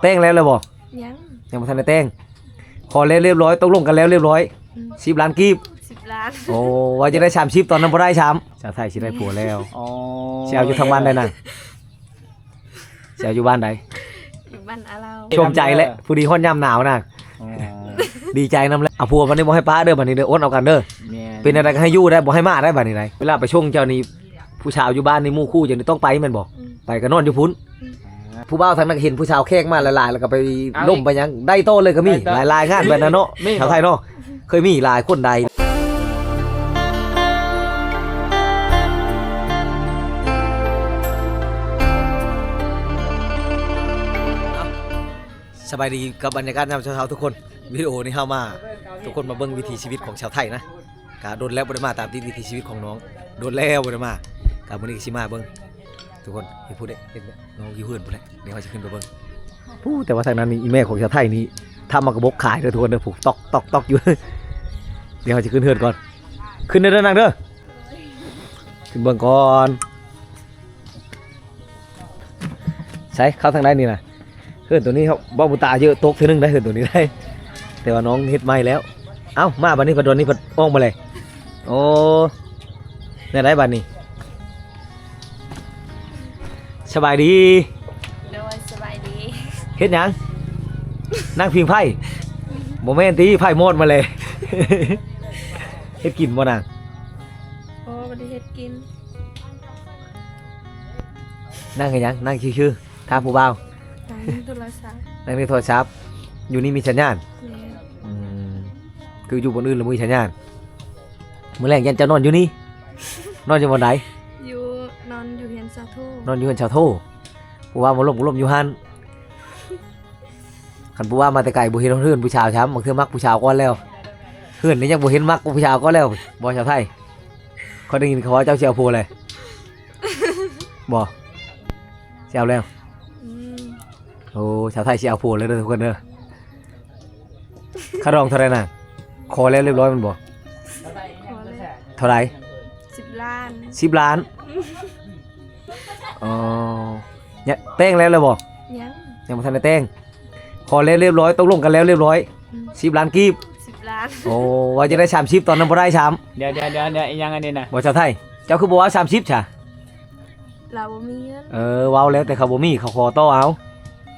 ຕ່ງແລ້ວແລ້ວບໍ່? ຍັງ ຍັງບໍ່ທັນໄດ້ແຕ່ງ. ຂໍແລ້ວລຽບຮ້ອຍ ຕົກລົງກັນແລ້ວລຽບຮ້ອຍ. ອືມ ສິບລ້ານກີບ. ສິບລ້ານ. ໂອ້ ວ່າຈະໄດ້ສາມສິບ ຕອນນັ້ນບໍ່ໄດ້ຊ້ຳ. ສາວໄທຊິໄດ້ຜົວແລ້ວ. ອໍ ຊິເອົາຢູ່ທາງບ້ານໃດນະ? ຊິເອົາຢູ່ບ້ານໃດ? ຢູ່ບ້ານອາລາວ. ຊົມໃຈແຫຼະ ພໍດີຮອດຍາມໜາວນະ. ອໍ ດີໃຈນຳແຫຼະ. ເອົາຜົວບັດນີ້ບໍ່ໃຫ້ປະເດີ ບັດນີ້ເດີ ອົດເອົາກັນເດີ. ແມ່ນ ເປັນແນວໃດກໍໃຫ້ຢູ່ໄດ໋ ບໍ່ໃຫ້ມາໄດ໋ ບັດນີ້ໄດ໋. ເວລາໄປສົ່ງເຈົ້ານີ້ ຜູ້ສາວຢູ່ບ້ານນີ້ ໝູ່ຄູ່ເຈົ້ານີ້ຕ້ອງໄປແມ່ນບໍ່? ອືມ ໄປກໍນອນຢູ່ພຸ້ນ. ອືມ ຜູ້ບ່າວທາງນັ້ນເຫັນຜູ້ສາວແຂກມາຫຼາຍໆ ແລ້ວກໍໄປ ເອົາອີກ ລົມໄປຫຍັງ ໄດ້ຕໍ່ເລີຍກໍມີ. ໄດ້ຕໍ່ ຫຼາຍໆງານແບບນັ້ນເນາະ. ມີ ສາວໄທເນາະ ເຄີຍມີຫຼາຍຄົນໃດ. ສະບາຍດີກັບບັນຍາກາດຍາມເຊົ້າໆ ທຸກຄົນ. ວິດີໂອນີ້ເຮົາມາ ທຸກຄົນມາເບິ່ງວິຖີຊີວິດຂອງສາວໄທນະ. ກະດົນແລ້ວບໍ່ໄດ້ມາຕາມຕິດວິຖີຊີວິດຂອງນ້ອງ ດົນແລ້ວບໍ່ໄດ້ມາ. ກະມື້ນີ້ກໍຊິມາເບິ່ງ ທຸກຄົນ. ເຫັນຜູ້ໃດ ເຫັນນ້ອງຢູ່ເຮືອນພຸ້ນແຫຼະ. ດຽວເຮົາຊິຂຶ້ນໄປເບິ່ງ. ຜູ້ ແຕ່ວ່າທາງນັ້ນນີ້ ອີ່ແມ່ຂອງສາວໄທນີ້ ທຳໝາກກະບົກຂາຍເດີ ທຸກຄົນເດີ. ຜູ້ ຕອກໆໆຢູ່. ດຽວເຮົາຊິຂຶ້ນເຮືອນກ່ອນ. ຂຶ້ນເດີ ນາງເດີ ຂຶ້ນເບິ່ງກ່ອນ. ໃສ ເຂົ້າທາງໃດນີ້ນະ? ເຮືອນໂຕນີ້ເຮົາເວົ້າບຸນຕາເຍອະ ຕົກເທື່ອໜຶ່ງໄດ໋ ເຮືອນໂຕນີ້ໄດ໋. ແຕ່ວ່ານ້ອງເຮັດໃໝ່ແລ້ວ. ເອົ້າ ມາບັດນີ້ ພັດດອນນີ້ພັດອອກມາແລ້ວ. ໂອ້ ແນວໃດບັດນີ້? ສະບາຍດີ. ໂດຍ ສະບາຍດີ. ເຮັດຫຍັງ? ນັ່ງຜິງໄຟ? ບໍ່ແມ່ນຕິ ໄຟມອດມາແລ້ວ. ເຮັດກິນບໍ່ນາງ? ບໍ່ ບໍ່ໄດ້ເຮັດກິນ. ນັ່ງເຮັດຫຍັງ? ນັ່ງຊື່ໆ ຖ້າຜູ້ບ່າວ. ນັ່ງຫຼິ້ນໂທລະສັບ. ນັ່ງຫຼິ້ນໂທລະສັບ. ຢູ່ນີ້ມີສັນຍານ? ແມ່ນ. ອືມ ຄືຢູ່ບ່ອນອື່ນລະບໍ່ມີສັນຍານ. ມື້ແລງຢ້ານເຈົ້ານອນຢູ່ນີ້. ນອນຢູ່ບ່ອນໃດ? ຢູ່ ນອນຢູ່ເຮືອນສາວໂທ. ນອນຢູ່ເຮືອນສາວໂທ. ຜູ້ບ່າວມາລົມກໍລົມຢູ່ຫັ້ນ. ຄັນຜູ້ບ່າວມາແຕ່ໄກບໍ່ເຫັນຮອດເຮືອນຜູ້ສາວຊ້ຳ ບາງເທື່ອມັກຜູ້ສາວກ່ອນແລ້ວ. ເຮືອນນີ້ຍັງບໍ່ເຫັນມັກຜູ້ສາວກ່ອນແລ້ວ ບໍ່ສາວໄທ? ຂ້ອຍໄດ້ຍິນເຂົາວ່າເຈົ້າຊິເອົາຜົວແລ້ວ. ບໍ່ ຊິເອົາແລ້ວ. ອືມ ໂອ້ ສາວໄທຊິເອົາຜົວແລ້ວເດີ ທຸກຄົນເດີ. ຄ່າດອງເທົ່າໃດນະ? ຂໍແລ້ວລຽບຮ້ອຍແມ່ນບໍ່? ຂໍແລ້ວ. ເທົ່າໃດ? ສິບລ້ານ. ສິບລ້ານ. ອໍ ແຕ່ງແລ້ວແລ້ວບໍ່? ຍັງ ຍັງບໍ່ທັນໄດ້ແຕ່ງ. ຂໍແລ້ວລຽບຮ້ອຍ ຕົກລົງກັນແລ້ວລຽບຮ້ອຍ. ອືມ ສິບລ້ານກີບ. ສິບລ້ານ. ໂອ້ ວ່າຈະໄດ້ສາມສິບ ຕອນນັ້ນບໍ່ໄດ້ຊ້ຳ. ດຽວໆໆ ອີ່ຫຍັງອັນນີ້ນະ? ບໍ່ ສາວໄທ ເຈົ້າຄືບໍ່ເວົ້າສາມສິບຊະ? ລາວບໍ່ມີເງິນ. ເອີ ເວົ້າແລ້ວແຕ່ເຂົາບໍ່ມີ ເຂົາຂໍຕໍ່ເອົາ.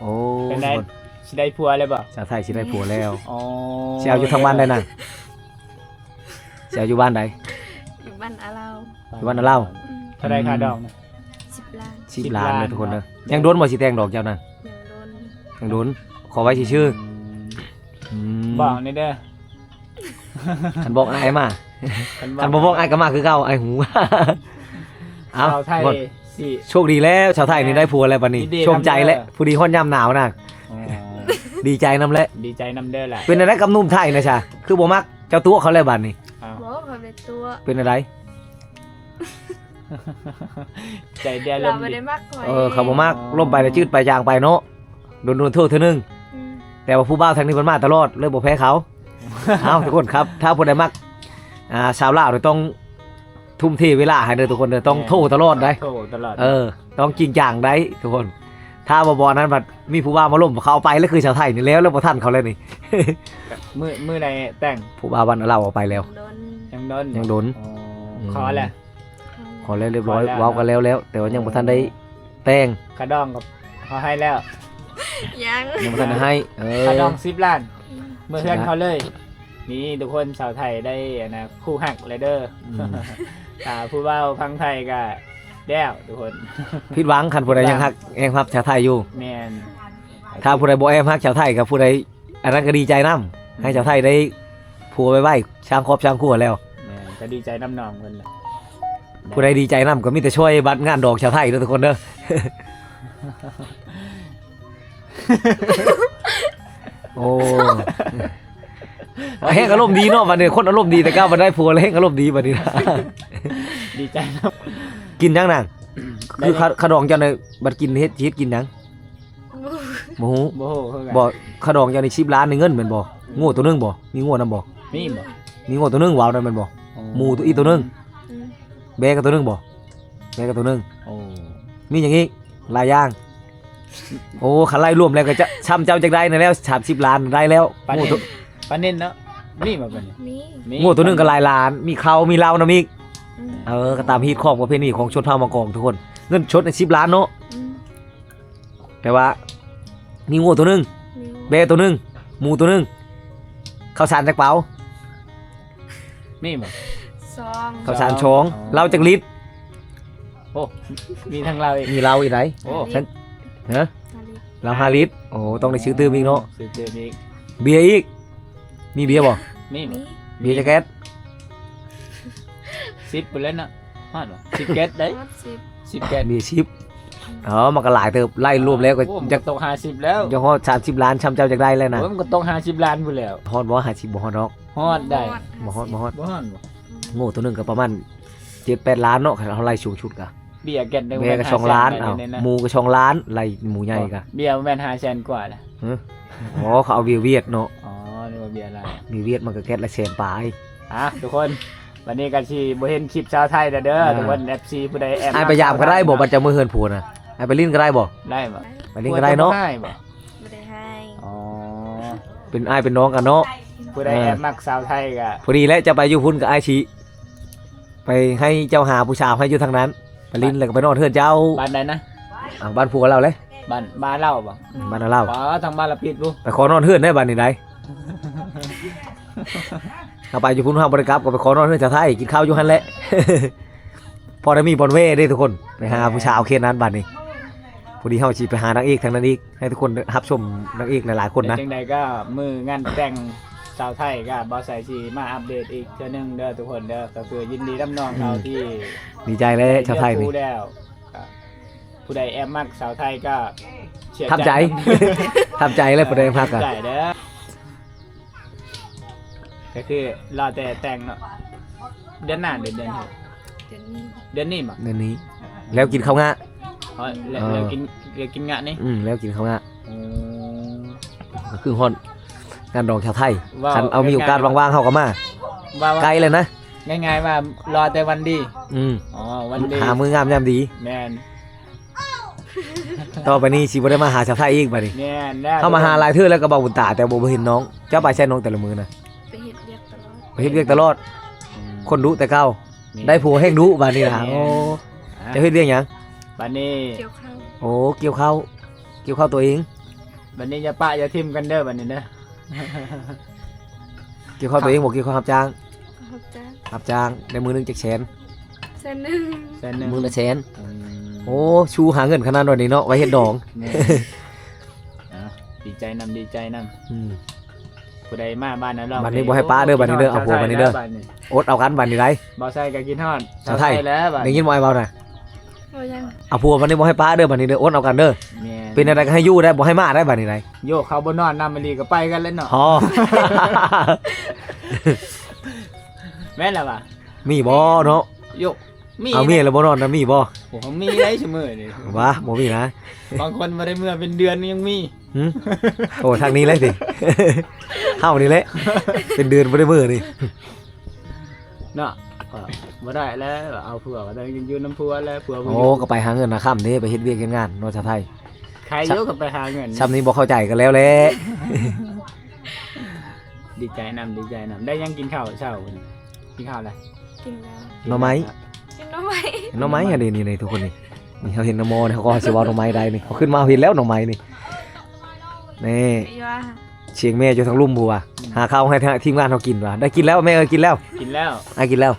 ໂອ້ ເປັນໃດ ຊິໄດ້ຜົວແລ້ວບໍ່? ສາວໄທຊິໄດ້ຜົວແລ້ວ. ອໍ ຊິເອົາຢູ່ທາງບ້ານໃດນະ? ຊິເອົາຢູ່ບ້ານໃດ? ຢູ່ບ້ານອາລາວ. ຢູ່ບ້ານອາລາວ. ອືມ ເທົ່າໃດຄ່າດອງນະ? ສິບລ້ານ. ສິບລ້ານເດີ ທຸກຄົນເດີ. ຍັງດົນບໍ່ຊິແຕ່ງດອກເຈົ້ານະ? ຍັງດົນ. ຍັງດົນ ຂໍໄວ້ຊື່ໆ. ອືມ ອືມ ບອກແດ່ເດີ. ຄັນບອກອ້າຍມາ ຄັນບອກ ຄັນບໍ່ບອກອ້າຍກໍມາຄືເກົ່າ ອ້າຍຮູ້. ເອົ້າ ສາວໄທ ໂຊກດີແລ້ວ ສາວໄທນີ້ໄດ້ຜົວແລ້ວບັດນີ້. ຊົມໃຈແຫຼະ ພໍດີຮອດຍາມໜາວນະ. ອໍ ດີໃຈນຳແຫຼະ. ດີໃຈນຳເດີລະ. ເປັນຈັ່ງໃດກັບໜຸ່ມໄທນະຊະ ຄືບໍ່ມັກ? ເຈົ້າຕົວະເຂົາແລ້ວບັດນີ້. ເອົ້າ ບໍ່ ຂ້ອຍບໍ່ໄດ້ຕົວະ. ເປັນຈັ່ງໃດ? ໃຈເດ ລາວບໍ່ໄດ້ມັກຂ້ອຍ. ເອີ ເຂົາບໍ່ມັກ. ອໍ ລົມໄປແລ້ວຈືດໄປຈາງໄປເນາະ. ດົນໆໂທເທື່ອໜຶ່ງ. ອືມ ແຕ່ວ່າຜູ້ບ່າວທາງນີ້ເພິ່ນມາຕະຫຼອດ ເລີຍບໍ່ແພ້ເຂົາ. ເອົ້າ ທຸກຄົນຄັບ ຖ້າຜູ້ໃດມັກ ອ່າ ສາວລາວນີ້ຕ້ອງທຸ່ມເທເວລາໃຫ້ເດີ ທຸກຄົນເດີ. ຕ້ອງ ແມ່ນ ໂທຕະຫຼອດໄດ໋. ໂທຕະຫຼອດ. ເອີ ຕ້ອງຈິງຈັງໄດ໋ ທຸກຄົນ. ຖ້າບໍ່ ບໍ່ອັນນັ້ນ ບັດມີຜູ້ບ່າວມາລົມ ເຂົາເອົາໄປແລ້ວ ຄືສາວໄທນີ້ແລ້ວ ແລ້ວບໍ່ທັນເຂົາແລ້ວນີ້. ມື້ ມື້ໃດແຕ່ງ? ຜູ້ບ່າວບ້ານອາລາວເອົາໄປແລ້ວ. ຍັງດົນ ຍັງດົນ. ອໍ ອືມ ຂໍແລ້ວ. ຂໍແລ້ວລຽບຮ້ອຍ. ຂໍແລ້ວ ເວົ້າກັນແລ້ວແລ້ວ ແຕ່ວ່າຍັງບໍ່ທັນໄດ້ແຕ່ງ. ຄ່າດອງກໍເຂົາໃຫ້ແລ້ວ. ຍັງ ຍັງບໍ່ທັນໄດ້ໃຫ້. ເອີ ຄ່າດອງສິບລ້ານ. ອືມ ເມືອເຮືອນເຂົາເລີຍ. ນີ້ທຸກຄົນ ສາວໄທໄດ້ອັນນ່າຄູ່ຮັກແລ້ວເດີ. ອືມ ຖ້າຜູ້ບ່າວຝັ່ງໄທກໍແລ້ວທຸກຄົນ. ຜິດຫວັງ ຄັນຜູ້ໃດຍັງຮັກ ຍັງຮັກສາວໄທຢູ່. ແມ່ນ. ຖ້າຜູ້ໃດບໍ່ແອບຮັກສາວໄທ ກໍຜູ້ໃດ ອັນນັ້ນກໍດີໃຈນຳ. ອືມ ໃຫ້ສາວໄທໄດ້ຜົວໄວໆ ສ້າງຄອບສ້າງຄົວແລ້ວ. ແມ່ນ ກໍດີໃຈນຳນ້ອງເພິ່ນແຫຼະ. ຜູ້ໃດດີໃຈນຳກໍມີແຕ່ຊ່ອຍບັດງານດອງສາວໄທເດີ ທຸກຄົນເດີ. ໂອ້ ແຮງອາລົມດີເນາະບັດນີ້. ຄົນອາລົມດີແຕ່ເກົ່າ ບັດໄດ້ຜົວແລ້ວແຮງອາລົມດີບັດນີ້ນະ. ດີໃຈນຳ. ກິນຫຍັງນາງ? ຄື ໄດ້ ຄ່າ ຄ່າດອງເຈົ້ານີ້ ບັດກິນເຮັດ ຊິເຮັດກິນຫຍັງ? ບໍ່ຮູ້. ບໍ່ຮູ້ ບໍ່ຮູ້ຄືກັນ. ບໍ່ ຄ່າດອງເຈົ້ານີ້ສິບລ້ານນີ້ເງິນແມ່ນບໍ່? ງົວໂຕໜຶ່ງບໍ່? ມີງົວນຳບໍ່? ມີບໍ່? ມີງົວໂຕໜຶ່ງ ວາວນັ້ນແມ່ນບໍ່? ໂອ້ ໝູອີກໂຕໜຶ່ງ. ອືມ ແບ້ກໍໂຕໜຶ່ງບໍ່? ແບ້ກໍໂຕໜຶ່ງ. ໂອ້ ມີຫຍັງອີກ? ຫຼາຍຢ່າງ. ໂອ້ ຄັນໄລ່ລວມແລ້ວກໍຈະ ຊ່ຳເຈົ້າຈັກໄດ້ນັ້ນແລ້ວ ສາມສິບລ້ານໄດ້ແລ້ວ. ປານິນ ໂອ້ໂຕ ປານິນເນາະ ມີບໍ່ປານິນ? ມີ ມີ ໂອ້ ໂຕໜຶ່ງກໍຫຼາຍລ້ານ ມີເຂົ້າມີເຫຼົ້ານຳອີກ. ອືມ ເອີ ກໍຕາມຮີດຄອງປະເພນີຂອງຊົນເຜົ່າມາກອງທຸກຄົນ ເງິນສົດໃນສິບລ້ານເນາະ. ອືມ ແຕ່ວ່າມີງົວໂຕໜຶ່ງ ມີ ແບ້ໂຕໜຶ່ງ ໝູໂຕໜຶ່ງ ເຂົ້າສານຈັກເປົາ? ມີບໍ່? ສອງ ເຂົ້າສານສອງ ສອງ ອໍ ເຫຼົ້າຈັກລິດ? ໂອ້ ມີທັງເຫຼົ້າອີກ ມີເຫຼົ້າອີກໃດ໋. ໂອ້ ຊັ້ນ ຮະ? ຫ້າລິດ ເຫຼົ້າຫ້າລິດ. ໂອ້ ຕ້ອງໄດ້ຊື້ຕື່ມອີກເນາະ ຊື້ຕື່ມອີກ. ເບຍອີກ ມີເບຍບໍ່? ມີ ມີ ເບຍຈັກແກັດ? ສິບພຸ້ນແຫຼະເນາະ ຮອດບໍ່? ສິບແກັດໄດ໋ ຮອດສິບ ສິບແກັດ ເບຍສິບ. ອໍ ມັນກໍຫຼາຍເຕີບ ໄລ່ລວມແລ້ວກໍ ໂອ້ ມັນກໍ ຢາກ ຕົກຫ້າສິບແລ້ວ ຢາກຮອດສາມສິບລ້ານ ຊ່ຳເຈົ້າຈັກໄດ້ແລ້ວນະ. ໂອ້ຍ ມັນກໍຕົກຫ້າສິບລ້ານພຸ້ນແລ້ວ. ຮອດບໍ່? ຫ້າສິບບໍ່ຮອດດອກ. ຮອດໄດ໋ ຮອດ ບໍ່ຮອດ ບໍ່ຮອດ ບໍ່ຮອດບໍ່? ອືມ ໂງ່ ໂຕໜຶ່ງກໍປະມານເຈັດແປດລ້ານເນາະ ຄັນເຮົາໄລ່ສູງສຸດກໍ. ເບ້ຍແກັດໜຶ່ງ ເບ້ຍກໍສອງລ້ານ ຫ້າແສນ ເອົາ ບາດນີ້ນະ ໝູກໍສອງລ້ານ ໄລ່ໝູໃຫຍ່ກໍ ເບ້ຍແມ່ນຫ້າແສນກວ່າລະ. ຮະ? ອໍ ເຂົາເອົາເບ້ຍຫວຽດເນາະ. ອໍ ນຶກວ່າເບ້ຍລາວ ເບ້ຍຫວຽດມັນກໍແກັດລະແສນປາຍ. ອ່ະ ທຸກຄົນ ບັດນີ້ກໍຊິບໍ່ເຫັນຄລິບຊາວໄທແລ້ວເດີ ອ່າ ທຸກຄົນ. ເອັຟຊີ ຜູ້ໃດແອບ ອ້າຍໄປຢາມກໍໄດ້ບໍ່? ບັດຈະມື້ເຮືອນຜົວນະ ອ້າຍໄປຫຼິ້ນກໍໄດ້ບໍ່? ໄດ້ບໍ່? ໄປຫຼິ້ນກໍໄດ້ເນາະ ບໍ່ຮ້າຍບໍ່? ບໍ່ໄດ້ຮ້າຍ. ອໍ ເປັນອ້າຍເປັນນ້ອງກັນເນາະ. ຜູ້ໃດ ອ່າ ແອບມັກສາວໄທກໍ ພໍດີແຫຼະ ເຈົ້າໄປຢູ່ພຸ້ນກໍອ້າຍຊິ ໄປໃຫ້ເຈົ້າຫາຜູ້ສາວໃຫ້ຢູ່ທາງນັ້ນ ໄປຫຼິ້ນແລ້ວກໍໄປນອນເຮືອນເຈົ້າ. ບ້ານໃດນະ? ອ່າ ບ້ານຜົວລາວເລີຍ ບ້ານ ບ້ານລາວບໍ່? ບ້ານລາວ ອໍ ທາງບ້ານລະປິດພຸ້ນ. ໄປຂໍນອນເຮືອນໄດ້ບາດນີ້ໄດ໋ ເຮົາໄປຢູ່ພຸ້ນເຮົາບໍ່ໄດ້ກັບ ກໍໄປຂໍນອນເຮືອນຊາວໄທ ກິນເຂົ້າຢູ່ຫັ້ນແຫຼະ. ພໍໄດ້ມີບ່ອນແວ່ເດ້ທຸກຄົນ ໄປຫາ ອ່າ ຜູ້ສາວເຂດນັ້ນບາດນີ້. ພໍດີເຮົາຊິໄປຫານາງເອກທາງນັ້ນອີກ ໃຫ້ທຸກຄົນໄດ້ຮັບຊົມນາງເອກຫຼາຍໆຄົນນະ. ແຕ່ຈັ່ງໃດກໍມື້ງານແຕ່ງສາວໄທກໍບໍ່ໃສ່ຊິມາອັບເດດອີກເທື່ອໜຶ່ງເດີທຸກຄົນເດີ. ກໍຄືຍິນດີນຳນ້ອງເຂົາ ອືມ ທີ່ ດີໃຈແລ້ວ ຊາວໄທນີ້ ແລ້ວກໍຜູ້ໃດແອບມັກສາວໄທກໍເສຍໃຈ ທຳໃຈ ທຳໃຈແລ້ວ ຜູ້ໃດແອບມັກກໍ ໃຈເດີ. ກໍຄືລໍແຕ່ແຕ່ງເນາະ ເດືອນໜ້າ ເດືອນ ເດືອນ ເດືອນນີ້ ເດືອນນີ້ບໍ່? ເດືອນນີ້ ແລ້ວກິນເຂົ້າງະ. ອໍ ແລ້ວ ເອີ ແລ້ວກິນ ແລ້ວກິນງະນີ້ ອືມ ແລ້ວກິນເຂົ້າງະ. ໂອ້ ກໍຄືຮອດງານດອງຊາວໄທ. ຄັນເອົາມີໂອກາດວ່າງໆ ເຮົາກໍມາ ວ່າ ໃກ້ແລ້ວນະ ງ່າຍໆວ່າລໍແຕ່ວັນດີ. ອືມ ອໍ ວັນດີ ຫາມື້ງາມຍາມດີ. ແມ່ນ ຕໍ່ໄປນີ້ຊິບໍ່ໄດ້ມາຫາຊາວໄທອີກບາດນີ້. ແມ່ນແລ້ວ ເຮົາມາຫາຫຼາຍເທື່ອແລ້ວກໍເວົ້າບຸນຕາ ແຕ່ບໍ່ ບໍ່ເຫັນນ້ອງ. ເຈົ້າໄປໃສນ້ອງແຕ່ລະມື້ນະ? ໄປເຮັດວຽກຕະຫຼອດ ໄປເຮັດວຽກຕະຫຼອດ. ອືມ ຄົນດຸແຕ່ເກົ່າ ແມ່ນ ໄດ້ຜົວແຮ່ງດຸບາດນີ້ນະ. ແມ່ນ ໂອ້ ອ່າ ເຈົ້າເຮັດວຽກຫຍັງ? ບາດນີ້ກ່ຽວເຂົ້າ. ໂອ້ ກ່ຽວເຂົ້າ ກ່ຽວເຂົ້າຕົວເອງ. ບາດນີ້ຢ່າປະຢ່າຖິ້ມກັນເດີບາດນີ້ເດີ. ກ່ຽວເຂົ້າຕົວເອງບໍ່? ກ່ຽວເຂົ້າຮັບຈ້າງ? ຮັບຈ້າງ ຮັບຈ້າງ. ໄດ້ມື້ໜຶ່ງຈັກແສນ? ແສນໜຶ່ງ ແສນໜຶ່ງ ມື້ລະແສນ. ອືມ ໂອ້ ຊູຫາເງິນຂະໜາດນັ້ນນີ້ເນາະ ໄວ້ເຮັດດອງ. ແມ່ນ ອ່າ ດີໃຈນຳ ດີໃຈນຳ. ອືມ ຜູ້ໃດມາບ້ານນະ ບາດນີ້ບໍ່ໃຫ້ປະເດີ ບາດນີ້ເດີ ເອົາຜົວບາດນີ້ເດີ. ອົດເອົາກັນບາດນີ້ໄດ໋. ບໍ່ໃສ່ກໍຄິດຮອດຊາວໄທແລ້ວບາດນີ້ ໄດ້ຍິນບໍ່ອ້າຍເວົ້ານະ? ບໍ່ຍັງ ເອົາຜົວບາດນີ້ບໍ່ໃຫ້ປະເດີ ບາດນີ້ເດີ ອົດເອົາກັນເດີ. ແມ່ນ ເປັນແນວໃດກໍໃຫ້ຢູ່ໄດ້ ບໍ່ໃຫ້ມາໄດ້ບາດນີ້ໄດ໋. ໂຍ ເຂົາບໍ່ນອນນຳອີ່ຫຼີກໍໄປກັນແລ້ວເນາະ. ອໍ ແມ່ນລະຫວາ? ມີບໍ່ເນາະ? ໂຍ ມີ ເອົາເມຍແລ້ວບໍ່ນອນນຳ ມີບໍ່? ໂອ້ ມີໄດ໋ຊຸມື້ນີ້. ຫວາ ບໍ່ມີນະ. ບາງຄົນບໍ່ໄດ້ເມືອເປັນເດືອນຍັງມີ. ຫື? ໂອ້ ທາງນີ້ແຫຼະຕິ ເຮົານີ້ແຫຼະ ເປັນເດືອນບໍ່ໄດ້ເມືອນີ້. ເນາະ ກໍບໍ່ໄດ້ແລ້ວ ເອົາຜົວກໍຕ້ອງຢູ່ນຳຜົວແລ້ວ ຜົວບໍ່ຢູ່. ໂອ້ ກໍໄປຫາເງິນຫາຄຳເດ້ ໄປເຮັດວຽກເຮັດງານເນາະ ຊາວໄທ. ໃຄຢູ່ກໍໄປຫາເງິນ. ຊ່ຳນີ້ບໍ່ເຂົ້າໃຈກັນແລ້ວແຫຼະ. ດີໃຈນຳ ດີໃຈນຳ. ໄດ້ຫຍັງກິນເຂົ້າເຊົ້າ? ກິນເຂົ້າແລ້ວ ກິນແລ້ວ. ໜໍ່ໄມ້ ກິນໜໍ່ໄມ້ ໜໍ່ໄມ້. ອັນນີ້ ນີ້ ນີ້ ທຸກຄົນນີ້ ນີ້ເຮົາເຫັນໜໍ່ມໍນີ້ ເຮົາກໍຊິເວົ້າໜໍ່ໄມ້ໄດ້ນີ້ ເຮົາຂຶ້ນມາເຮົາເຫັນແລ້ວໜໍ່ໄມ້ນີ້. ນີ້ ສຽງແມ່ຢູ່ທາງລຸ່ມພຸ້ນວ່າ ອືມ ຫາເຂົ້າໃຫ້ທີມງານເຮົາກິນວ່າ ໄດ້ກິນແລ້ວແມ່ເອີຍ ກິນແລ້ວ ກິນແລ້ວ ອ້າຍກິນແລ້ວ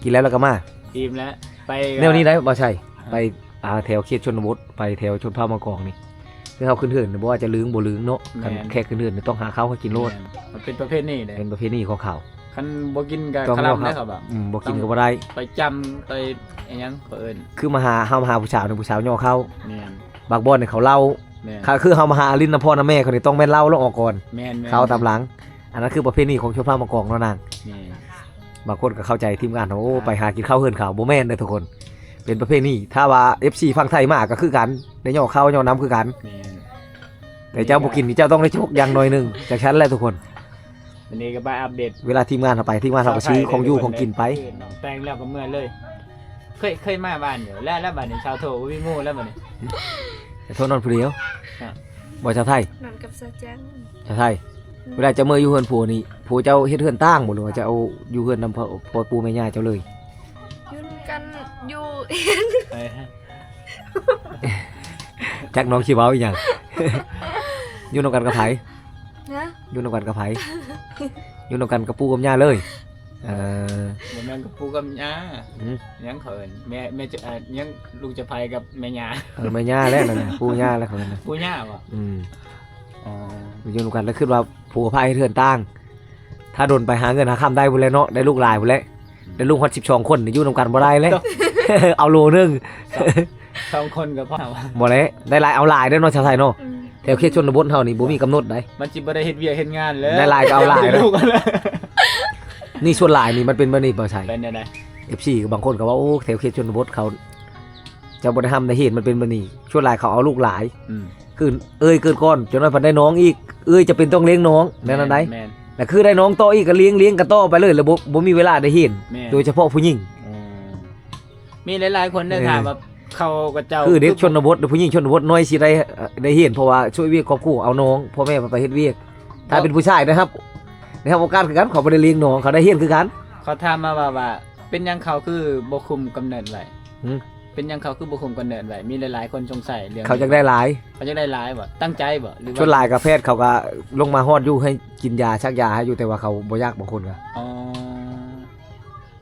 ກິນແລ້ວແລ້ວກໍມາ. ອີ່ມແລ້ວ ໄປ ແນວນີ້ໄດ໋ ບໍ່ໃຊ່ ອ່າ ໄປ ອ່າ ແຖວເຂດຊົນນະບົດ ໄປແຖວຊົນເຜົ່າມາກອງນີ້ ຄືເຮົາຂຶ້ນເຮືອນບໍ່ວ່າຈະລຶ້ງບໍ່ລຶ້ງເນາະ. ແມ່ນ ຄັນແຂກຂຶ້ນເຮືອນນີ້ຕ້ອງຫາເຂົ້າໃຫ້ກິນໂລດ. ແມ່ນ ມັນເປັນປະເພນີເດ້ ເປັນປະເພນີຂອງເຂົາ. ຄັນບໍ່ກິນກໍຄະລຳເດ້ເຂົາວ່າ. ອືມ ບໍ່ກິນກໍບໍ່ໄດ້ ໄປຈ້ຳ ໄປອີ່ຫຍັງເຂົາເອີ້ນ. ຄືມາຫາ ເຮົາມາຫາຜູ້ສາວນີ້ ຜູ້ສາວຍໍເຂົ້າ. ແມ່ນ ບາງບ່ອນນີ້ເຂົາເຫຼົ້າ. ແມ່ນ ຄືເຮົາມາຫາຫຼິ້ນນຳພໍ່ນຳແມ່ເຂົານີ້ ຕ້ອງແມ່ນເຫຼົ້າລະອອກກ່ອນ. ແມ່ນໆ ເຂົ້າຕາມຫຼັງ. ອັນນັ້ນຄືປະເພນີຂອງຊົນເຜົ່າມາກອງເນາະນາງ. ແມ່ນ ບາງຄົນກໍເຂົ້າໃຈທີມງານເຮົາ ໂອ້ ອ່າ ໄປຫາກິນເຂົ້າເຮືອນເຂົາ ບໍ່ແມ່ນເດີທຸກຄົນ ເປັນປະເພນີ. ຖ້າວ່າເອັຟຊີຝັ່ງໄທມາກໍຄືກັນ ໄດ້ຍໍເຂົ້າຍໍນ້ຳຄືກັນ. ແມ່ນ ແຕ່ເຈົ້າບໍ່ກິນນີ້ ເຈົ້າຕ້ອງໄດ້ຈົກຢ່າງໜ້ອຍໜຶ່ງ ຈັ່ງຊັ້ນແຫຼະທຸກຄົນ. ວັນນີ້ກໍມາອັບເດດ ເວລາທີມງານເຮົາໄປ ທີມງານເຮົາກໍຊື້ຂອງຢູ່ຂອງກິນໄປ. ແຕ່ງແລ້ວກໍເມືອເລີຍ. ເຄີຍ ເຄີຍມາບ້ານຢູ່ ແລ້ວ ແລ້ວບາດນີ້ຊາວໂທບໍ່ມີໝູ່ແລ້ວບາດນີ້. ແຕ່ໂທດນອນຜູ້ດຽວ ຮະ ບໍ່ຊາວໄທ ນອນກັບຊາວຈັນ ຊາວໄທ ອືມ ເວລາເຈົ້າເມືອຢູ່ເຮືອນຜົວນີ້ ຜົວເຈົ້າເຮັດເຮືອນຕ່າງບໍ່ ຫຼືວ່າຈະເອົາຢູ່ເຮືອນນຳພໍ່ ພໍ່ປູ່ແມ່ຍ່າເຈົ້າເລີຍ? ຢູ່ນຳກັນ ຢູ່ ໄປຮະ ຈັກນ້ອງຊິເວົ້າອີ່ຫຍັງ ຢູ່ນຳກັນກັບໃຜ? ນະ ຢູ່ນຳກັນກັບໃຜ? ຢູ່ນຳກັນກັບປູ່ກັບຍ່າເລີຍ? ເອີ ບໍ່ແມ່ນກັບປູ່ກັບຍ່າ ຫືມ ຫຍັງເຂົາເອີ້ນ ແມ່ ແມ່ຈະ ອ່າ ຫຍັງ ລູກຈະໄພກັບແມ່ຍ່າ ເອີ ແມ່ຍ່າແຫຼະນັ້ນນະ ປູ່ຍ່າແຫຼະເຂົາເອີ້ນນະ ປູ່ຍ່າບໍ່? ອືມ ອໍ ຢູ່ນຳກັນແລ້ວຄິດວ່າຜົວພາເຮັດເຮືອນຕ່າງ ຖ້າດົນໄປຫາເງິນຫາຄຳໄດ້ພຸ້ນແຫຼະເນາະ ໄດ້ລູກຫຼາຍພຸ້ນແຫຼະ ອືມ ໄດ້ລູກຮອດສິບສອງຄົນ ຢູ່ນຳກັນບໍ່ໄດ້ແຫຼະ ເອົາໂລໜຶ່ງ ສອງ ສອງຄົນກໍພໍ ບໍ່ແຫຼະ ໄດ້ຫຼາຍເອົາຫຼາຍເດ້ເນາະ ຊາວໄທເນາະ ອືມ ແຖວເຂດຊົນນະບົດເຮົານີ້ບໍ່ມີກຳນົດໃດ ມັນຊິບໍ່ໄດ້ເຮັດວຽກເຮັດງານແລ້ວ ໄດ້ຫຼາຍກໍເອົາຫຼາຍ ໄດ້ລູກແລ້ວ ນີ້ສ່ວນຫຼາຍນີ້ມັນເປັນແບບນີ້ ບໍ່ໃຊ່ ເປັນແນວໃດ? ເອັຟຊີ ບາງຄົນກໍວ່າ ໂອ້ ແຖວເຂດຊົນນະບົດເຂົາ ເຈົ້າບໍ່ໄດ້ຮ່ຳໄດ້ເຮນ ມັນເປັນແບບນີ້ ສ່ວນຫຼາຍເຂົາເອົາລູກຫຼາຍ ອືມ ຄືເອື້ອຍເກີດກ່ອນ ຈັກໜ້ອຍພັດໄດ້ນ້ອງອີກ ເອື້ອຍຈຳເປັນຕ້ອງລ້ຽງນ້ອງ ແນວນັ້ນໃດ ແມ່ນ ແລ້ວຄືໄດ້ນ້ອງຕໍ່ອີກກໍລ້ຽງ ລ້ຽງກັນຕໍ່ໄປເລີຍ ແລ້ວບໍ່ ບໍ່ມີເວລາໄດ້ເຮນ ແມ່ນ ໂດຍສະເພາະຜູ້ຍິງ ອືມ ມີຫຼາຍໆຄົນໄດ້ ເອີ ຖາມວ່າເຂົາ ເຂົາເຈົ້າ ຄືເດັກຊົນນະບົດ ຜູ້ຍິງຊົນນະບົດນ້ອຍຊິໄດ້ ໄດ້ເຮນ ເພາະວ່າຊ່ວຍວຽກຄອບຄົວ ເອົານ້ອງ ພໍ່ແມ່ໄປເຮັດວຽກ ຖ້າເປັນຜູ້ຊາຍໄດ້ຮັບ ໄດ້ຮັບໂອກາດຄືກັນ ເຂົາບໍ່ໄດ້ລ້ຽງນ້ອງ ເຂົາໄດ້ເຮນຄືກັນ ເຂົາຖາມມາວ່າ ວ່າເປັນຫຍັງເຂົາຄືບໍ່ຄຸມກຳເນີດໄວ້? ຫືມ? ເປັນຫຍັງເຂົາຄືບໍ່ຄຸມກຳເນີດໄວ້? ມີຫຼາຍໆຄົນສົງໄສເລື່ອງ ເຂົາຢາກໄດ້ຫຼາຍ ເຂົາຢາກໄດ້ຫຼາຍບໍ່? ຕັ້ງໃຈບໍ່? ຫຼືວ່າ ສ່ວນຫຼາຍກໍແພດເຂົາກໍລົງມາຮອດຢູ່ ໃຫ້ກິນຢາ ສັກຢາໃຫ້ຢູ່ ແຕ່ວ່າເຂົາບໍ່ຢາກ ບາງຄົນກໍ ອໍ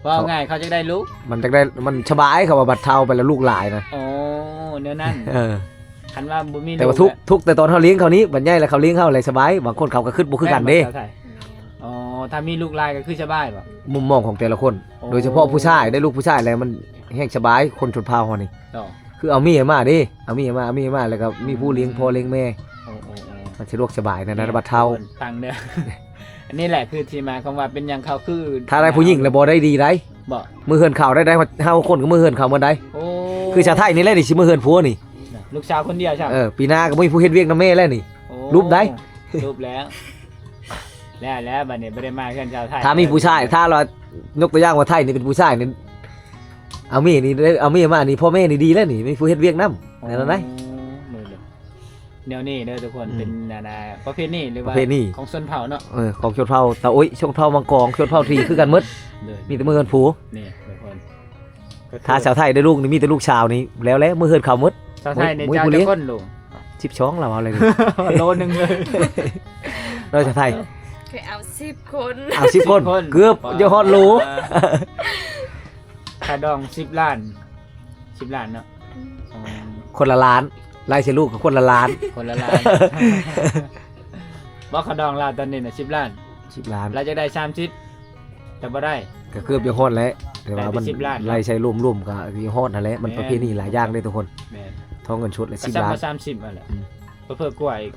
ເວົ້າງ່າຍເຂົາຢາກໄດ້ລູກ ມັນຢາກໄດ້ ມັນສະບາຍ ເຂົາວ່າບັດເຖົ້າໄປແລ້ວລູກຫຼາຍນະ ອໍ ແນວນັ້ນ ເອີ ຄັນວ່າບໍ່ມີ ແຕ່ວ່າທຸກ ທຸກແຕ່ຕອນເຮົາລ້ຽງເຂົານີ້ ບັດໃຫຍ່ແລ້ວເຂົາລ້ຽງເຮົາແລ້ວສະບາຍ ບາງຄົນເຂົາກໍຄິດບໍ່ຄືກັນເດ້ ອໍ ຖ້າມີລູກຫຼາຍກໍຄືສະບາຍບໍ່? ມຸມມອງຂອງແຕ່ລະຄົນ ໂອ້ ໂດຍສະເພາະຜູ້ຊາຍ ໄດ້ລູກຜູ້ຊາຍແລ້ວມັນແຮ່ງສະບາຍ ຄົນຊົນເຜົ່າເຮົານີ້ ຄືເອົາເມຍມາເດ້ ເອົາເມຍມາ ເອົາເມຍມາ ແລ້ວກໍມີຜູ້ລ້ຽງ ອືມ ພໍ່ລ້ຽງແມ່ ໂອ້ ໂອ້ ໂອ້ ມັນສະດວກສະບາຍໃນ ໃນບັດເຖົ້າ ຟັງເດີ ອັນນີ້ແຫຼະຄືທີ່ມາຄຳວ່າເປັນຫຍັງເຂົາຄື ຖ້າໄດ້ຜູ້ຍິງແລ້ວບໍ່ໄດ້ດີໃດ ບໍ່ ມື້ເຮືອນເຂົາໄດ້ ໄດ້ຮອດຫ້າຄົນກໍມື້ເຮືອນເຂົາໝົດໃດ ໂອ້ ຄືຊາວໄທນີ້ແຫຼະນີ້ຊິມື້ເຮືອນຜົວນີ້ ລູກສາວຄົນດຽວຊ້ຳ ເອີ ປີໜ້າກໍບໍ່ມີຜູ້ເຮັດວຽກນຳແມ່ແລ້ວນີ້ ໂອ້ ຫຼຸບໃດ ຫຼຸບແລ້ວ ແລ້ວ ແລ້ວບັດນີ້ບໍ່ໄດ້ມາເຮືອນຊາວໄທ ຖ້າມີຜູ້ຊາຍ ຖ້າລະຍົກຕົວຢ່າງວ່າໄທນີ້ເປັນຜູ້ຊາຍນີ້ ເອົາເມຍນີ້ໄດ້ ເອົາເມຍມານີ້ ພໍ່ແມ່ນີ້ດີແລ້ວນີ້ ມີຜູ້ເຮັດວຽກນຳ ແນວນັ້ນໃດ ແນວນີ້ເດີທຸກຄົນ ອືມ ເປັນອັນນ່າ ປະເພນີ ຫຼືວ່າ ປະເພນີ ຂອງຊົນເຜົ່າເນາະ ເອີ ຂອງຊົນເຜົ່າຕາໂອ້ຍ ຊົນເຜົ່າມັງກອງ ຊົນເຜົ່າທີ່ຄືກັນໝົດ ໂດຍ ມີແຕ່ເມືອງເຮືອນພູ ນີ້ທຸກຄົນ ຖ້າຊາວໄທໄດ້ລູກນີ້ ມີແຕ່ລູກສາວນີ້ ແລ້ວແຫຼະ ເມືອງເຮືອນເຂົາໝົດ ຊາວໄທນີ້ ເຈົ້າຈັກຄົນລູກ? ສິບສອງ ລາວເອົາເລີຍ ໂລໜຶ່ງເລີຍ ໂດຍຊາວໄທ ເຄີຍເອົາສິບຄົນ ເອົາສິບຄົນ ສິບຄົນ ເກືອບຈະຮອດໂລ ຄ່າດອງສິບລ້ານ ສິບລ້ານເນາະ ອືມ ອໍ ຄົນລະລ້ານ ໄລ່ໃສ່ລູກກໍຄົນລະລ້ານ ຄົນລະລ້ານ ບໍ່ ຄ່າດອງລາວຕອນນີ້ນະສິບລ້ານ ສິບລ້ານ ລາວຈະໄດ້ສາມສິບ ແຕ່ບໍ່ໄດ້ ກໍເກືອບຈະຮອດແຫຼະ ແຕ່ວ່າມັນໄລ່ໃສ່ລວມໆກໍຊິຮອດຫັ້ນແຫຼະ ມັນປະເພນີຫຼາຍຢ່າງເດ້ທຸກຄົນ ແມ່ນ ທອງເງິນສົດລະສິບລ້ານ ສາມສິບຫັ້ນແຫຼະ ອືມ ເຜີໆກວ່າອີກ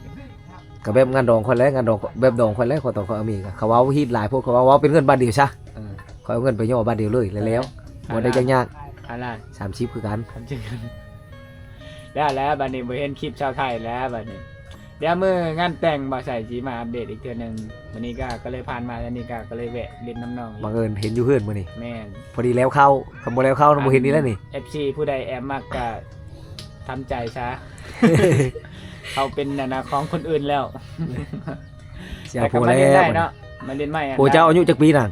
ກໍແບບງານດອງຂ້ອຍແຫຼະ ງານດອງແບບດອງຂ້ອຍແຫຼະ ຂ້ອຍຕອນຂ້ອຍເອົາເມຍ ເຂົາເວົ້າຮີດຫຼາຍໂພດ ເຂົາເວົ້າ ເວົ້າເປັນເງິນບາດດຽວຊະ ເອີ ຂ້ອຍເອົາເງິນໄປຫຍໍ້ບາດດຽວເລີຍ ແລ້ວໆ ບໍ່ໄດ້ຍາກໆ ຫ້າລ້ານ ສາມສິບຄືກັນ ສາມສິບ ແລ້ວ ແລ້ວບັດນີ້ບໍ່ເຫັນຄລິບຊາວໄທແລ້ວບັດນີ້ ດຽວມື້ງານແຕ່ງບ່າວໄຊຊິມາອັບເດດອີກເທື່ອໜຶ່ງ ມື້ນີ້ກໍ ກໍເລີຍຜ່ານມາແຖວນີ້ກໍ ກໍເລີຍແວະຫຼິ້ນນຳນ້ອງ ບັງເອີນເຫັນຢູ່ເຮືອນມື້ນີ້ ແມ່ນ ພໍດີແລ້ວເຂົ້າ ຄັນບໍ່ແລ້ວເຂົ້ານະ ບໍ່ເຫັນອີກແລ້ວນີ້ ເອັຟຊີຜູ້ໃດແອບມັກກໍທຳໃຈຊະ ເຂົາເປັນອັນນ່າຂອງຄົນອື່ນແລ້ວ ເສຍຜົວແລ້ວ ມາຫຼິ້ນໃໝ່ເນາະ ມາຫຼິ້ນໃໝ່ ຜົວເຈົ້າອາຍຸຈັກປີນະ?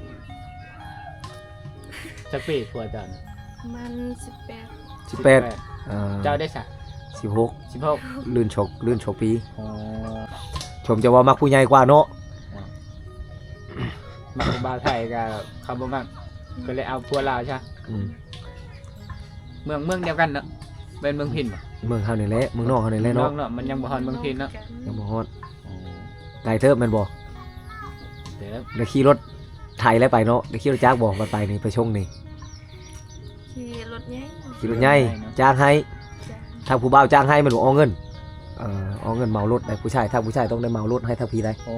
ຈັກປີຜົວເຈົ້ານະ? ປະມານສິບແປດ ສິບແປດ ສິບແປດ ເອີ ເຈົ້າເດ້ຊະ? ສິບຫົກ ສິບຫົກ ລື່ນສອງ ລື່ນສອງປີ ອໍ ຊົມເຈົ້າວ່າມັກຜູ້ໃຫຍ່ກວ່າເນາະ ມັກຜູ້ບ່າວໄທກໍເຂົາບໍ່ມັກ ກໍເລີຍເອົາຜົວລາວຊະ ອືມ ເມືອງ ເມືອງດຽວກັນເນາະ ແມ່ນເມືອງພິນບໍ່? ເມືອງເຮົານີ້ແຫຼະ ເມືອງນອກເຮົານີ້ແຫຼະເນາະ ເມືອງນອກເນາະ ມັນຍັງບໍ່ຮອດເມືອງພິນເນາະ ຍັງບໍ່ຮອດ ອໍ ໄກເຕີບແມ່ນບໍ່? ເຕີບ ໄດ້ຂີ່ລົດໄຖແລ້ວໄປເນາະ ໄດ້ຂີ່ລົດຈັກບໍ່? ວັນໄປນີ້ ໄປຊົງນີ້ ຂີ່ລົດໃຫຍ່ ຂີ່ລົດໃຫຍ່ ຈ້າງໃຫ້ ທາງຜູ້ບ່າວຈ້າງໃຫ້ແມ່ນບໍ່? ອອກເງິນ ເອີ ອອກເງິນເໝົາລົດໃດ໋ ຜູ້ຊາຍ ທາງຜູ້ຊາຍຕ້ອງໄດ້ເໝົາລົດໃຫ້ທາງພີ້ໃດ໋ ໂອ້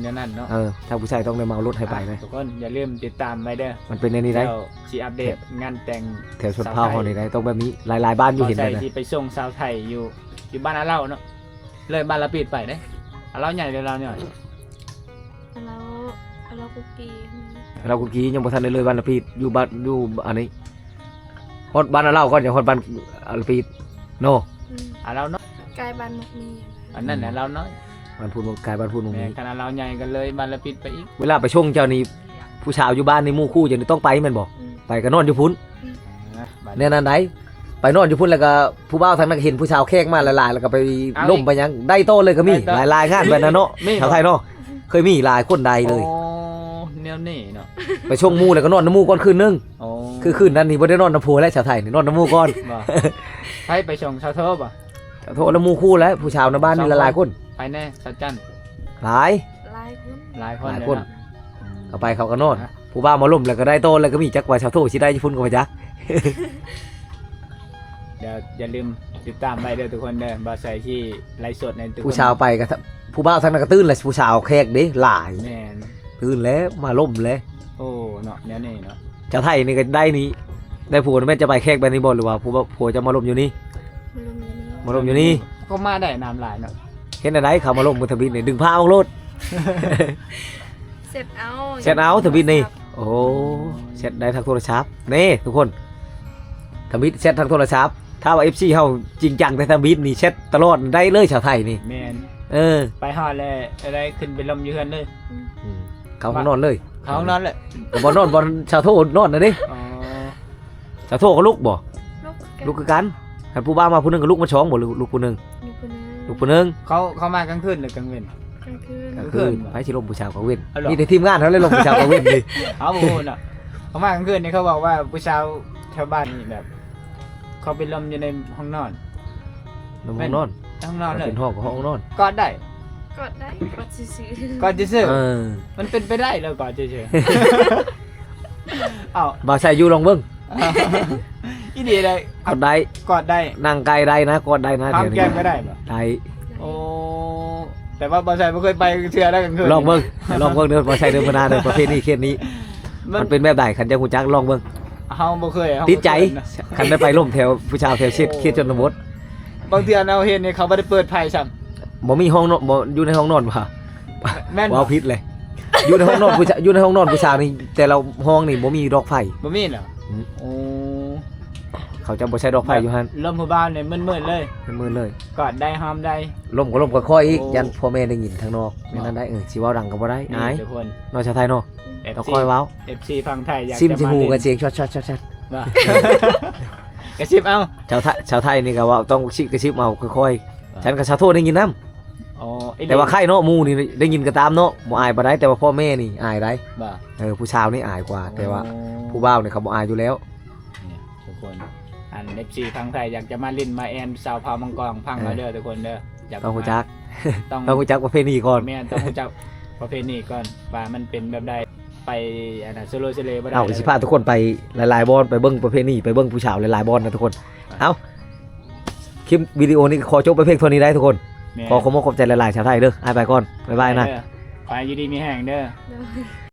ແນວນັ້ນເນາະ ເອີ ທາງຜູ້ຊາຍຕ້ອງໄດ້ເໝົາລົດໃຫ້ໄປໃດ໋ ອ່ະ ທຸກຄົນຢ່າລືມຕິດຕາມໄວ້ເດີ ມັນເປັນແນວນີ້ໃດ໋ ດຽວຊິອັບເດດງານແຕ່ງແຖວຊົນເຜົ່າເຮົານີ້ໃດ໋ ຕ້ອງແບບນີ້ ຫຼາຍໆບ້ານຢູ່ເຫັນໃດ໋ ຊິໄປສົ່ງສາວໄທຢູ່ ຢູ່ບ້ານອາເລົາເນາະ ເລີຍບ້ານລາວປີດໄປເດ້ ອາເລົາໃຫຍ່ຫຼືລາວນ້ອຍ? ອາເລົາ ອາເລົາກຸກກີ ອາເລົາກຸກກີ ຍັງບໍ່ທັນໄດ້ເລີຍບ້ານລາວປີດ ຢູ່ບ້ານ ຢູ່ອັນນີ້ ຮອດບ້ານອາເລົາກ່ອນ ຈັ່ງຮອດບ້ານອາເລົາປີດເນາະ ອືມ ອາເລົາເນາະ ກາຍບ້ານໝົກມີ. ອັນນັ້ນນະ ອືມ ລາວນ້ອຍ ບ້ານພຸ້ນ ກາຍບ້ານພຸ້ນໝົກມີ. ແມ່ນ ຄັນລາວໃຫຍ່ກໍເລີຍບ້ານລະປິດໄປອີກ. ເວລາໄປສົ່ງເຈົ້ານີ້ ຜູ້ສາວຢູ່ບ້ານນີ້ ໝູ່ຄູ່ເຈົ້ານີ້ຕ້ອງໄປແມ່ນບໍ່? ອືມ ໄປກໍນອນຢູ່ພຸ້ນ. ອືມ ອ່າ ແນວນັ້ນໃດ ໄປນອນຢູ່ພຸ້ນ ແລ້ວກໍຜູ້ບ່າວທາງນັ້ນເຫັນຜູ້ສາວແຂກມາຫຼາຍໆ ແລ້ວກໍໄປ ເອົາອີກ ລົມໄປຫຍັງ ໄດ້ຕໍ່ເລີຍກໍມີ. ໄດ້ຕໍ່ ຫຼາຍໆງານແບບນັ້ນເນາະ. ມີ ຊາວໄທເນາະ ເຄີຍມີຫຼາຍຄົນໄດ້ເລີຍ. ອໍ ແນວນີ້ເນາະ ໄປສົ່ງໝູ່ແລ້ວກໍນອນນຳໝູ່ກ່ອນຄືນໜຶ່ງ. ອໍ ຄືຄືນນັ້ນນີ້ບໍ່ໄດ້ນອນນຳຜົວແລ້ວ ຊາວໄທນີ້ນອນນຳໝູ່ກ່ອນ. ບໍ່ ໃຜໄປສົ່ງ ສາວໂທບໍ່? ສາວໂທແລ້ວໝູ່ຄູ່ແລ້ວ ຜູ້ສາວໃນບ້ານນີ້ຫຼາຍໆຄົນ. ໃຜແດ່? ສາວຈັນ ຫຼາຍ ຫຼາຍຄົນ ຫຼາຍຄົນ ຫຼາຍຄົນ ເລີຍເນາະ. ອືມ ເຂົາໄປເຂົາກໍນອນ ອ່ະ ຜູ້ບ່າວມາລົມແລ້ວກໍໄດ້ຕໍ່ ແລ້ວກໍມີ ຈັກວ່າສາວໂທຊິໄດ້ຢູ່ພຸ້ນກໍບໍ່ຈັກ. ດຽວຢ່າລືມຕິດຕາມໄວ້ເດີທຸກຄົນເດີ ບ່າວໄຊຊິໄລຟ໌ສົດໃຫ້ທຸກຄົນ. ຜູ້ສາວໄປກໍ ຜູ້ບ່າວທາງນັ້ນກໍຕື່ນແລ້ວ ຜູ້ສາວແຂກເດ້ຫຼາຍ. ແມ່ນ ຕື່ນແລ້ວ ມາລົມແລ້ວ. ໂອ້ ເນາະ ແນວນີ້ເນາະ. ຊາວໄທນີ້ກໍໄດ້ນີ້ ໄດ້ຜົວແມ່ນຈະໄປແຂກແບບນີ້ບໍ່ ຫຼືວ່າຜົວ ຜົວຈະມາລົມຢູ່ນີ້? ມາລົມຢູ່ນີ້ ມາລົມຢູ່ນີ້. ກໍມາໄດ້ນ້ຳຫຼາຍເນາະ. ເຮັດແນວໃດ ເຂົາມາລົມມື້ທຳອິດນີ້ ດຶງຜ້າອອກໂລດ. ເຊັດເອົາ ເຊັດເອົາທຳອິດນີ້. ໂອ້ ເຊັດໄດ້ທາງໂທລະສັບ. ນີ້ທຸກຄົນ ທຳອິດແຊັດທາງໂທລະສັບ. ຖ້າວ່າເອັຟຊີເຮົາຈິງຈັງແຕ່ທຳອິດນີ້ ແຊັດຕະຫຼອດໄດ້ເລີຍ ຊາວໄທນີ້. ແມ່ນ ເອີ ໄປຮອດແລ້ວໄດ້ຂຶ້ນໄປລົມຢູ່ເຮືອນເລີຍ. ອືມ ອືມ ເຂົ້າຫ້ອງນອນເລີຍ ເຂົ້າຫ້ອງນອນເລີຍ. ແຕ່ບໍ່ນອນບ່ອນຊາວໂທນອນນະເດ້. ອໍ ຊາວໂທກໍລຸກບໍ່? ລຸກຄືກັນ ລຸກຄືກັນ. ຄັນຜູ້ບ່າວມາຜູ້ໜຶ່ງກໍລຸກມາສອງບໍ່ ຫຼືລຸກຜູ້ໜຶ່ງ? ລຸກຜູ້ໜຶ່ງ ລຸກຜູ້ໜຶ່ງ. ເຂົາ ເຂົາມາກາງຄືນ ຫຼືກາງເວັນ? ກາງຄືນ ກາງຄືນ. ກາງຄືນ ໃຜຊິລົມຜູ້ສາວກາງເວັນ? ເອົາ ມີແຕ່ທີມງານເຮົາເລີຍລົມຜູ້ສາວກາງເວັນນີ້. ເອົາ ບໍ່ຮູ້ເນາະ ເຂົາມາກາງຄືນນີ້ ເຂົາບອກວ່າຜູ້ສາວແຖວບ້ານນີ້ແບບ ເຂົາໄປລົມຢູ່ໃນຫ້ອງນອນ. ໃນຫ້ອງນອນ? ຫ້ອງນອນເລີຍ ເປັນຫ້ອງ ຫ້ອງນອນ ກອດໄດ້ ກອດໄດ້ ກອດຊື່ໆ ກອດຊື່ໆ. ເອີ ມັນເປັນໄປໄດ້ເລີຍ ກອດຊື່ໆ. ເອົ້າ ບ່າວໄຊຢູ່ລອງເບິ່ງ. ອີ່ຫຼີໄດ໋ ກອດໄດ້ ກອດໄດ້ ນັ່ງໃກ້ໄດ້ນະ ກອດໄດ້ນະ. ຫອມແກ້ມກໍໄດ້ບໍ່? ໄດ້. ໂອ້ ແຕ່ວ່າບ່າວໄຊບໍ່ເຄີຍໄປເທື່ອໃດກາງຄືນ. ລອງເບິ່ງ ລອງເບິ່ງເດີ ບ່າວໄຊເດີ ມື້ໜ້າເດີ ປະເພນີເຂດນີ້ ມັນ ມັນເປັນແບບໃດ ຄັນຢາກຮູ້ຈັກລອງເບິ່ງ. ເຮົາບໍ່ເຄີຍ ເຮົາ ຕິດໃຈ ບໍ່ເຄີຍນະ ຄັນໄດ້ໄປລົມແຖວຜູ້ສາວແຖວເຂດ ໂອ້ ເຂດຊົນນະບົດ. ບາງເທື່ອເຮົາເຫັນນີ້ ເຂົາບໍ່ໄດ້ເປີດໄຟຊ້ຳ. ບໍ່ມີຫ້ອງນອນ ບໍ່ຢູ່ໃນຫ້ອງນອນບໍ່? ແມ່ນບໍ່? ເວົ້າຜິດເລີຍ ຢູ່ໃນຫ້ອງນອນຜູ້ຊາ ຢູ່ໃນຫ້ອງນອນຜູ້ສາວນີ້ ແຕ່ລະຫ້ອງນີ້ບໍ່ມີດອກໄຟ. ບໍ່ມີເນາະ? ອືມ ໂອ້ ເຂົາເຈົ້າບໍ່ໃຊ້ດອກໄຟຢູ່ຫັ້ນ. ລົມຜູ້ບ່າວນີ້ມືດໆເລີຍ ມືດໆເລີຍ. ກອດໄດ້ ຫອມໄດ້ ລົມກໍລົມຄ່ອຍໆອີກ. ໂອ້ ຢ້ານພໍ່ແມ່ໄດ້ຍິນທາງນອກ. ແມ່ນນັ້ນໄດ໋ ເອີ ຊິເວົ້າດັງກໍບໍ່ໄດ້ ອາຍ ທຸກຄົນ ເນາະ ຊາວໄທເນາະ. ເອັຟຊີ ຕ້ອງຄ່ອຍເວົ້າ ເອັຟຊີຝັ່ງໄທຢາກ ຊິມຊິຮູ້ກັນ ຈະມາຫຼິ້ນ ສຽງຊັດໆ ວ່າ ກະຊິບເອົາ. ຊາວໄທ ຊາວໄທນີ້ກໍເວົ້າຕ້ອງຊິກະຊິບເອົາຄ່ອຍໆ. ອ່າ ຊັ້ນກໍຊາວໂທໄດ້ຍິນນຳ. ອໍ ອີ່ຫຼີ ແຕ່ວ່າໃຄເນາະ ໝູ່ນີ້ໄດ້ຍິນກໍຕາມເນາະ ບໍ່ອາຍປານໃດ ແຕ່ວ່າພໍ່ແມ່ນີ້ອາຍໃດ໋. ວ່າ ເອີ ຜູ້ສາວນີ້ອາຍກວ່າ ອໍ ແຕ່ວ່າຜູ້ບ່າວນີ້ເຂົາບໍ່ອາຍຢູ່ແລ້ວ. ນີ້ທຸກຄົນ ອັນ ເອັຟຊີຝັ່ງໄທຢາກຈະມາຫຼິ້ນມາແອ່ນສາວເຜົ່າມັງກອງ ຟັງເອົາເດີ ເອີ ທຸກຄົນເດີ. ຢາກ ຕ້ອງຮູ້ຈັກ ຕ້ອງ ຕ້ອງຮູ້ຈັກປະເພນີກ່ອນ. ແມ່ນ ຕ້ອງຮູ້ຈັກປະເພນີກ່ອນ ວ່າມັນເປັນແບບໃດ. ໄປອັນນັ້ນ ໂຊໂລເຊເລບໍ່ໄດ້. ເຮົາກໍຊິພາທຸກຄົນໄປຫຼາຍໆບ່ອນ ໄປເບິ່ງປະເພນີ ໄປເບິ່ງຜູ້ສາວຫຼາຍໆບ່ອນນະທຸກຄົນ. ອ່ະ ເອົ້າ ຄລິບວິດີໂອນີ້ຂໍຈົບໄປພຽງເທົ່ານີ້ໄດ໋ທຸກຄົນ. ແມ່ນ ຂໍຂອບອົກຂອບໃຈຫຼາຍໆ ຊາວໄທເດີ ອ້າຍໄປກ່ອນ ບາຍບາຍນະ. ໄປເດີ ໄປ ຢູ່ດີມີແຮງເດີ. ໂດຍ.